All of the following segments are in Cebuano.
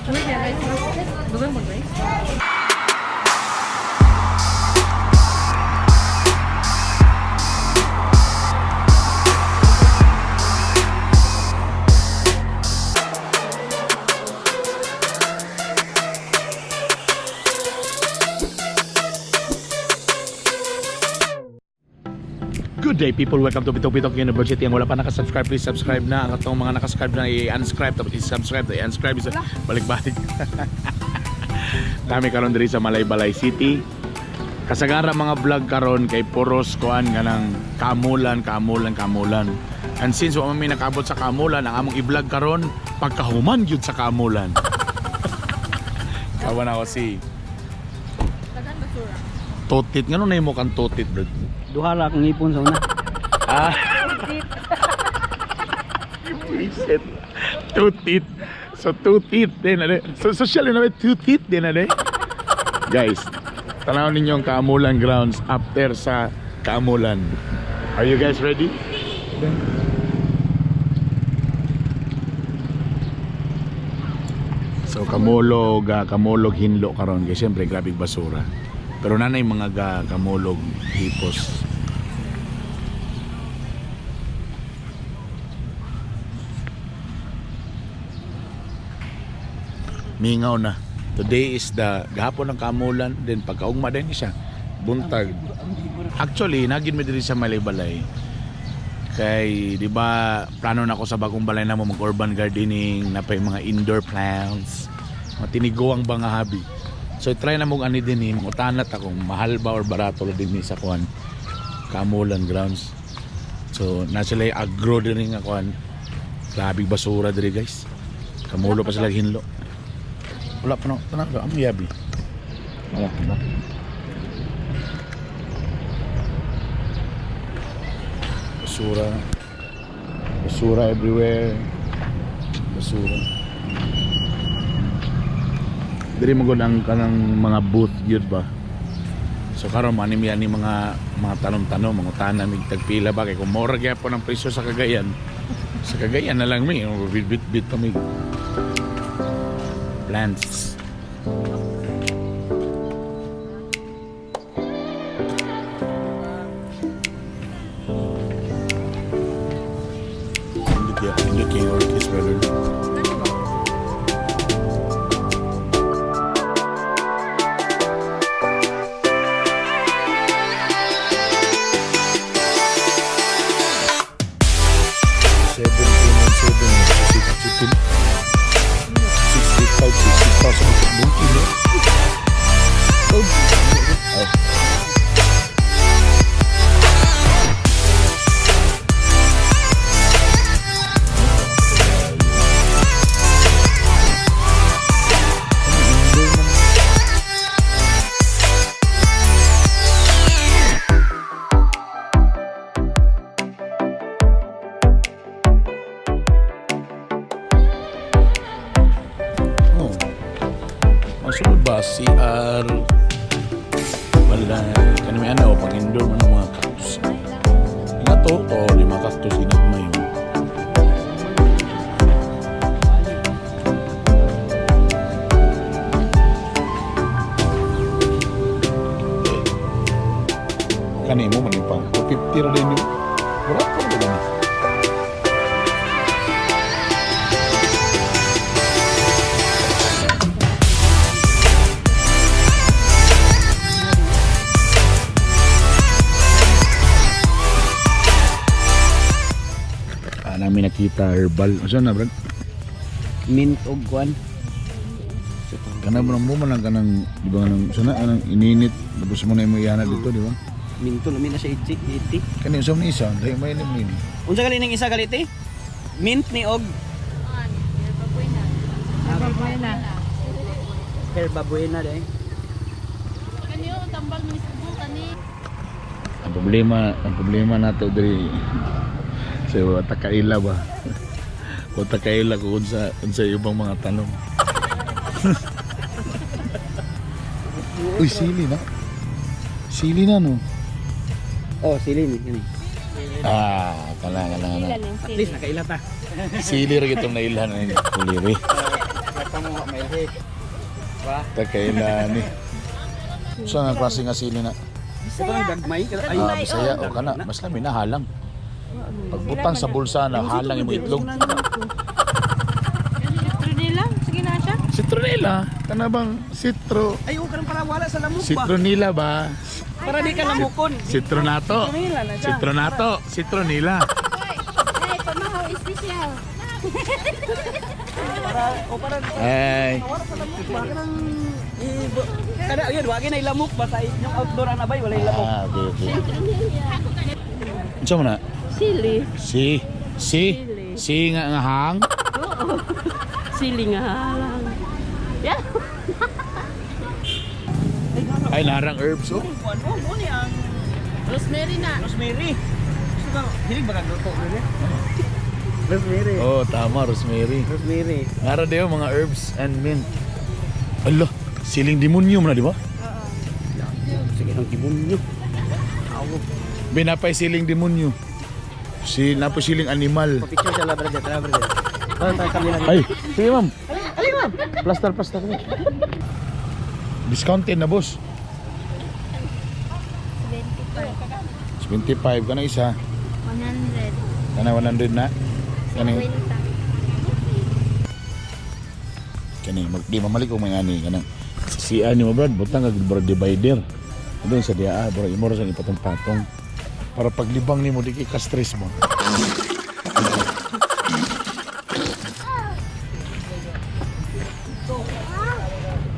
Dugang mag-rice? Good day, people, welcome to Pitong Pitong University. Ang wala pa nakasubscribe, please subscribe na. Ang atong mga nakasubscribe na, i-unscribe, tapos i-subscribe, i-unscribe, balik-balik. Dami karon diri sa Malaybalay City. Kasagara mga vlog karon kay puros kuan nga ng kamulan, kamulan, kamulan. And since wa man mi nakabot sa kamulan, ang among i-vlog karon pagkahuman gyud sa kamulan. Kawan ako si Dagan basura. Totit. Ngano na mo kang Totit, bro? Duha ra akong ipon sa una. Ah. Reset. Two teeth. So two teeth din ade. So social yun naman, two teeth din ade. Guys, tanaw ninyo ang Kaamulan grounds after sa Kaamulan. Are you guys ready? So kamulog, kamulog hinlo karon kay syempre grabe basura. Pero nanay mga ga kamulog hipos. Mingaw na. Today is the gahapon ng kamulan, then pagkaugma din siya. Buntag. Actually, nagin mi diri sa Malaybalay. Kay di ba plano na ako sa bagong balay na mo mag urban gardening, na pa yung mga indoor plants, mga tiniguang ba nga habi. So try na mong ani din eh, mangutanat akong mahal ba or barato la din ni sa kuan Kamulan grounds. So na sila yung agro din nga kuan. Grabe basura diri, guys. Kamulo pa sila hinlo. Wala pa no. Tanaw ka, amo yabi. Wala pa ba? Basura. Basura everywhere. Basura. Diri mo gud ang kanang mga booth gyud ba. So karon man ni ani mga tanom-tanom, mga tanan mig tagpila ba kay kung mura gyapon ang presyo sa Cagayan. Sa Cagayan na lang mi, bit-bit pa mi plants. Hindi kay orchis, brother. 7,397, 6, 6, 8, 5, 6, 6,000 bunti, no? Oh. Oh. Ang sunod ba? CR. Wala. Kani may ano, pang indoor man ang mga cactus. Nga to, to, lima cactus, ginagmay oh. Kani mo man yung pang 250 ra din yun. Barato ra ba ni? Ah, namin nakita herbal. Ano na, bro? Mint og kuan. Kana mo mo man ang kanang di ba kanang sana anang ininit tapos mo na imo iyana dito, di ba? Minto lami na siya itsi, iti. Kani usab ni isa, dahil may ilim nini. Unsa gali ning isa gali ti? Mint ni og Yerba buena. herba buena day. Kaniyo, tambal mo sa kani. Ang problema nato diri sa wata kaila ba. Wata kaila kung unsa unsa ibang mga tanong. Uy, sili na. Sili na no. Oh, sili ni kani. Ah, kana kana kana. At least nakaila ta. Sili ra gitong nailhan ni Kuliri. Kamo mailhi. Ba? Takailan ni. Sa nga klase nga sili na? Ito ang gagmay. Ay, Ah, Bisaya o kana, mas lami na halang. Pagbutang sa bulsa na halang imong itlog. Citronella? Sige na siya. Citronella, kana bang citro? Ay, oh, kanang para wala sa lamok ba? Citronilla ba? Para di ka lamokon. Citronato. Citronella na siya. Citronato, citronilla. Hey, pamahaw special. Para o para Ay, wala sa lamok ba kanang kada yun, wagi na ilamok ba sa inyong outdoor ang abay, wala ilamok. ah, okay. Unsa man na? Sili. Si si si nga nga hang. Oo. Sili nga lang. Yeah. Ay, narang herbs oh. Kuan oh, mo ni ang Rosemary na. rosemary. Gusto ka, hilig ba kang luto rin? Rosemary. Oh, tama, rosemary. Rosemary. Nara dayo mga herbs and mint. Ala, siling demonyo man na, di ba? Sige nang demonyo. Awo. Binapay siling demonyo. Si napay siling animal. Pa-picture siya la brother, tara brother. Tara tayo kami lang. Ay, sige ma'am. Ay, ma'am. Plaster, plaster. Discounted na, boss. 25. 75 ka na isa. 100. Kana 100 na. Kani 50. kani mag di mamalik ko mga ani kanang si ani mo brad butang kag brad divider. Doon sa diya ah, bro imo ra sa ipatong-patong para paglibang nimo di ka stress mo.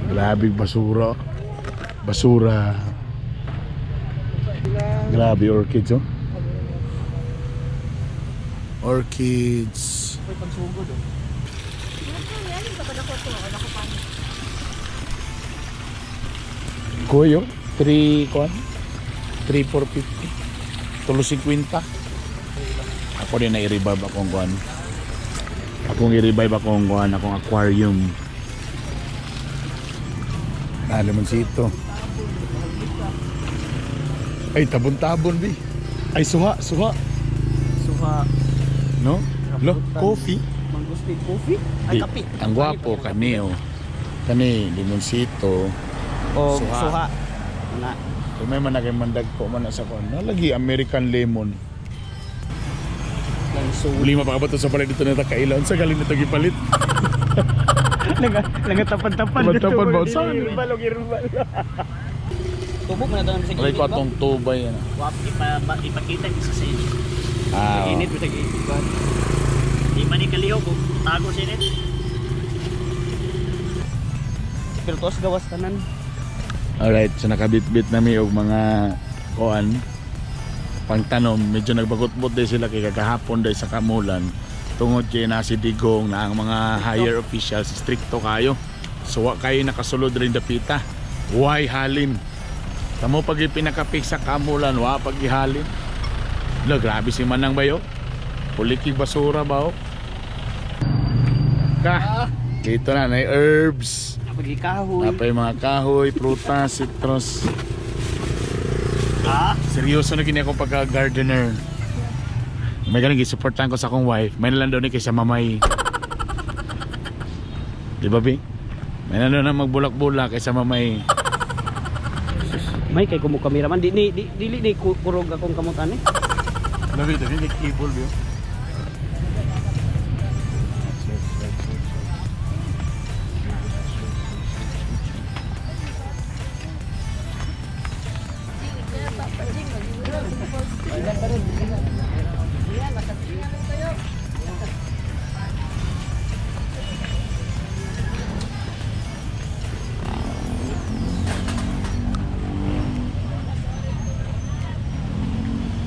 Grabe basura. Basura. Grabe orchids oh. Orchids. Uy, pagsugod oh. Kuyo, 3 kuan? 3 450. Tulo 50. Ako din na i-revive akong kuan. Akong i-revive akong kuan, akong aquarium. Ah, limonsito. Ay, tabon-tabon, bi. Ay, suha, suha. Suha. No? Lo, coffee. Mangustin coffee? Ay, Di, kape. Ang gwapo, kani, oh. Kani, limonsito. O Suha. suha. Ana. Kung may managay mandag ko man sa kuan. Nalagi American lemon. Lanso. Uli mapakabato sa palit dito na takailan. Sa galing nito gipalit. Nagatapan-tapan. Tapan-tapan ba? Saan? Irbal og irbal. Tubog man na to sa Alay ko atong tubay. Ano. Wap, ipakita ni sa inyo. Ah, oh. Init bisag init. Di man ni kalihok, kung tago sa init. Pero tos gawas tanan. Alright, so nakabitbit na mi og mga kuan pangtanom. Medyo nagbakot-bot din sila kay kagahapon dahil sa kamulan. Tungod kay na si Digong na ang mga higher officials stricto kayo. So wa kayo nakasulod rin dapita. Why halin? Kamo pag pinakapik sa kamulan, wa pag ihalin. Lo, grabe si Manang bayo. Pulikig basura ba oh? Ka, dito na, na herbs. Pagikahoy. Napay mga kahoy, prutas, citrus. Ah, Seryoso na gini ako pagka-gardener. May ganun, gisuportahan ko sa akong wife. May nalang daw ni kaysa mamay. Di ba, Bi? May nalang daw na magbulak-bulak kaysa mamay. May kay kumo kameraman di ni di, dili ni kurog akong kamot ani. Labi, dali, may cable, Bi.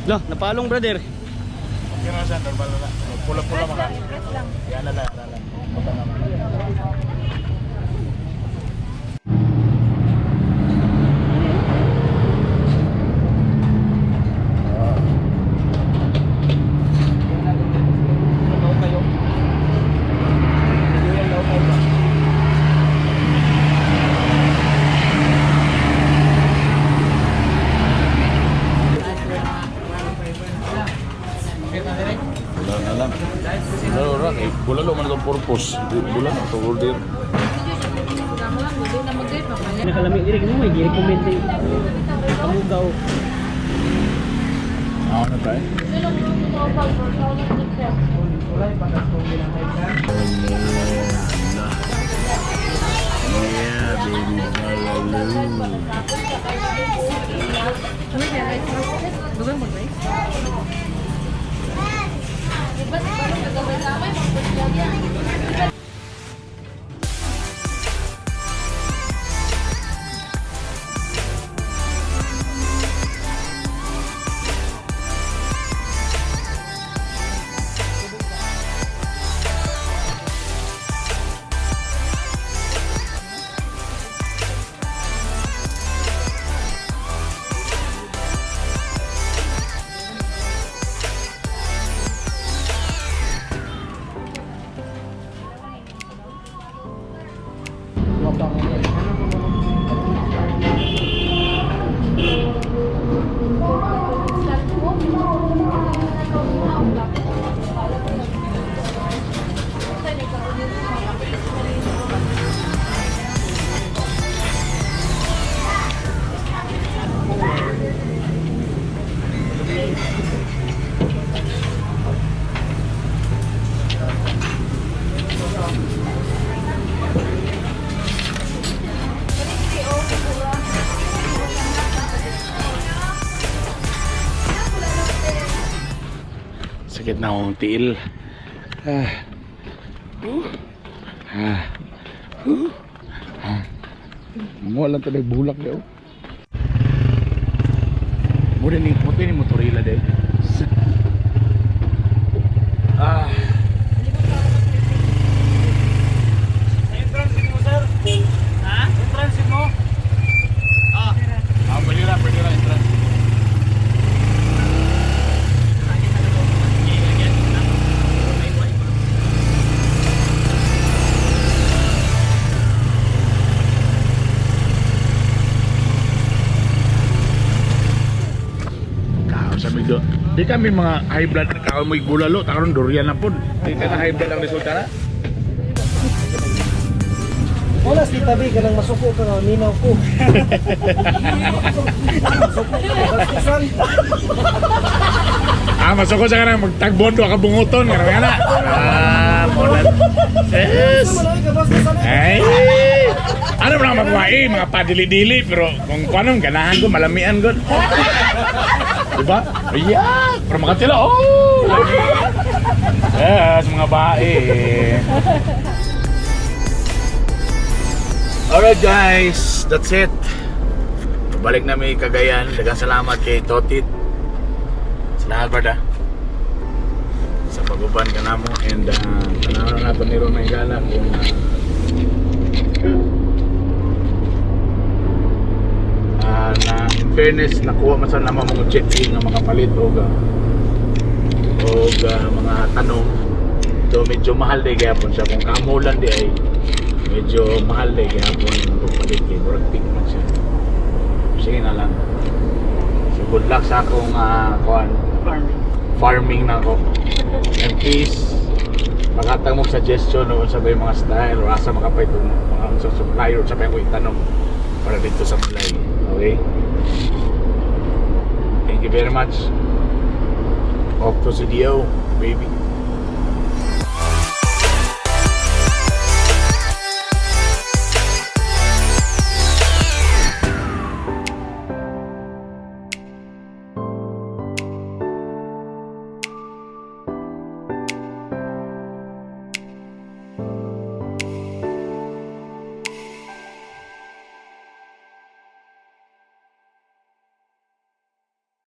Lo, napalong brother. Okay na siya, normal na. Pula-pula mga. Yan na lang, yan na lang. Baka naman. Lakaw kayo. Lakaw kayo. Wala na lang. Wala ra kay bulalo man itong purpose. Bulalo itong order. Nakalami diri mo may gi-recommend din. Kamugaw. Ako na tayo. Yeah, baby. Sakit na akong tiil. Ah. Ah. Ah. Manguha lang talaga bulak daw. Muna ni, muti ni motorila day. Ah. Entrance mo, sir. Ha? Entrance mo. Ah, pwede lang, pwede lang entrance. Kao sa medyo. Di kami mga high blood na kao mo'y bulalo, takaron durian na pud. Di ka na high blood ang resulta na. Wala si tabi ka nang masuko ka nga ninaw ko. Masuko ka bastusan. Ah, masuko sa kanang magtagbon ka bunguton nga na. Ah, mo na. Yes. Wala ka bastusan. Ay! Ano ba naman mga mga padili-dili, pero kung paano, ganahan ko, malamian ko. Diba? Yeah! Pero makatila, oh! Lami. Yes, mga bae. Alright guys, that's it. Balik na may Cagayan. Daghang salamat kay Totit. Salamat, brother. Sa pag-uban ka namo and tanaw na nato ni Ron gala kung na in fairness nakuha man sa naman mga check-in nga makapalit og mga tanong. So medyo mahal day gihapon siya. Kung kamulan di ay medyo mahal day gihapon ang pagpalit kay murag pink man siya. Sige na lang. So good luck sa akong kuan Farming. Farming na ako. And please maghatag mo suggestion o sa mga style o asa makapay itong mga sa supplier sa ko itanong para dito sa Malay. Okay? Thank you very much. Off to CDO, baby.